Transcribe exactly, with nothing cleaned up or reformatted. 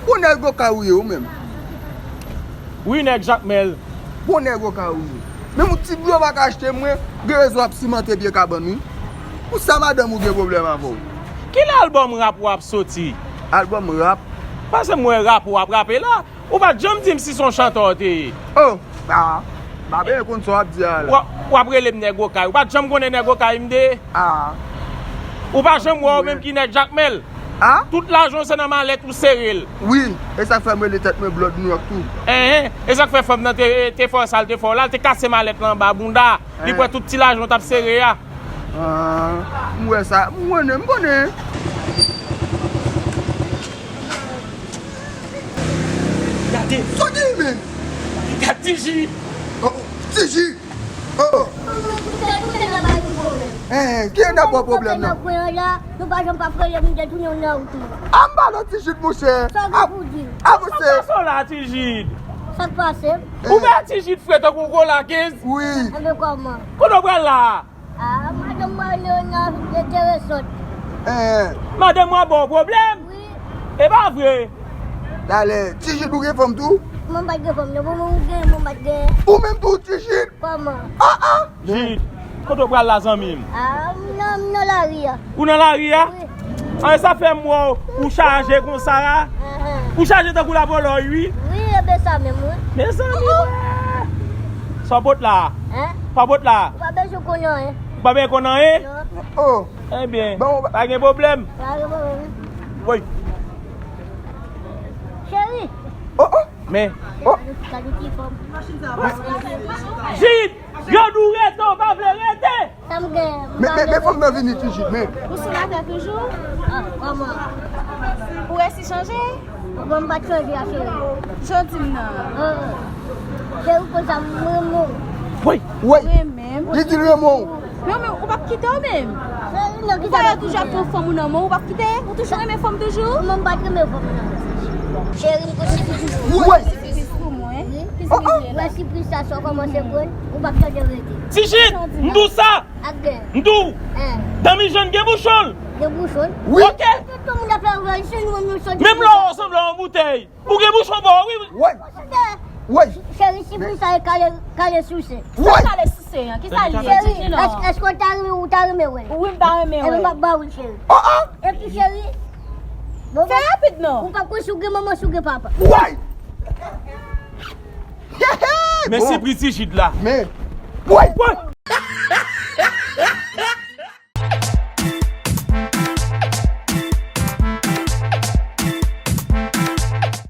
Bon nèg Okay ou ye ou menm. Wi, nèg Jakmèl. Bon nèg Okay ou ye. Menm yon ti dlo pa ka achte mwen, gen rezon ap simante pye kabann wi. Pou sa madanm ou gen pwoblèm avè w? Ki lè albòm rap ou ap soti? Albòm rap? Paske m wè rap ou ap rape la. Ou pa t janm di m si se yon chantè w te ye. Oh, ah, m pa byen konn sa w ap di a la. W ap, w ap rele m nèg Okay. Ou pa t janm konnen nèg Okay m te ye. Ah. Ou pa janm wè w menm ki nèg Jakmèl. Ah? Tout lajan w se nan malèt ou sere l. Wi, e sa k fè m rele tèt mwen Blood New York tou. Enhen, e sa k fè fanm nan te, te fè w sa l te fè w la, l te kase malèt lan anba bounda. Li pran tout ti lajan w t ap sere a. Ah, m wè sa, m konnen, m konnen. Gade. Sa w di men? Gade Tijid. Oh, oh, Tijid. Oh, oh. Enhen, ki ennè ba w pwoblèm nan? Nou pa janm pa prele, nou te tounen nan wout nou. A m ba l yon ti chit, monchè. Sa w gen pou di? Avanse. Sa k pase w la, Tijid? Sa k pase? Ou wè Tijid fre tankou kola kenz? Wi. Enben kòman? Kote w pral la? Ah, madanm mwen nan enteresant. Enhen. Madanm mwen ba w pwoblèm? Wi. E pa vre. Talè, Tijid ou gen fanm tou? Mwen pa t gen fanm, non, pou mwen ou gen, mwen pa t gen. Ou menm tou, Tijid? Kòman? Ah, ah! Jid, kote w pral la, zanmi m? Ah, m nan, m nan lari a. Ou nan lari a? Wi. An, sa fè m wè w, ou chaje konsa la. Enhen. Ou chaje tankou lapolòy, wi. Wi, e byen sa menm, wi. Mezanmi, wè. Sa w pot la? Hen? Sa w pot la? Ou pa bezwen konn anyen. Ou pa bezwen konn anyen? Non. Oh. Ebyen, pa gen pwoblèm. Pa gen pwoblèm. Woy. Cheri. Oh, oh. Men. Oh. Gade ti fanm. Jid! Yo di w rete, w pa vle rete. Sa m gen? Men, men, men fanm nan vini Tijid, men. Ou sou latè toujou? Ah, kòman? Ou resi chanje? Bon, m pa t chanje a, cheri. Jodi m nan. Ah. Cheri, konsa m renmen w. Woy, woy. Renmen m. Li di l renmen w. Men, men, ou p ap kite w menm. Cheri, non, ki sa yo toujou ap pran fanm ou nan men w, ou p ap kite? Ou toujou renmen fanm toujou? Mwen, m pa t renmen fanm nan. Cheri, m konn sipriz pou ou. Woy. Sipriz pou mwen? Wi. Ki sipriz li ye la? Wè sipriz sa, sa w kòmanse pran, ou p ap tande rete. Tijid, m di w sa. Ak gen. M di w. Hen. Danmi jòn gen bouchon l. Gen bouchon l? Wi. Oke. Tout moun ap fè wè, se nou menm nou soti. Menm lè w sanble yon boutèy. Ou gen bouchon pa w, wi. Woy. Woy. Cheri, si pou sa e kale, kale souse. Woy. Kale souse an, ki sa l ye? Cheri, èske, èske w ta renmen, ou ta renmen wè l? Wi, m ta renmen wè l. Ebyen, m ap ba ou l, cheri. Oh, oh. Epi, cheri, fè rapid non. Ou pa konn si w gen manman, si w gen papa. Woy. Men sipriz Tijid la. Men. Woy. Woy.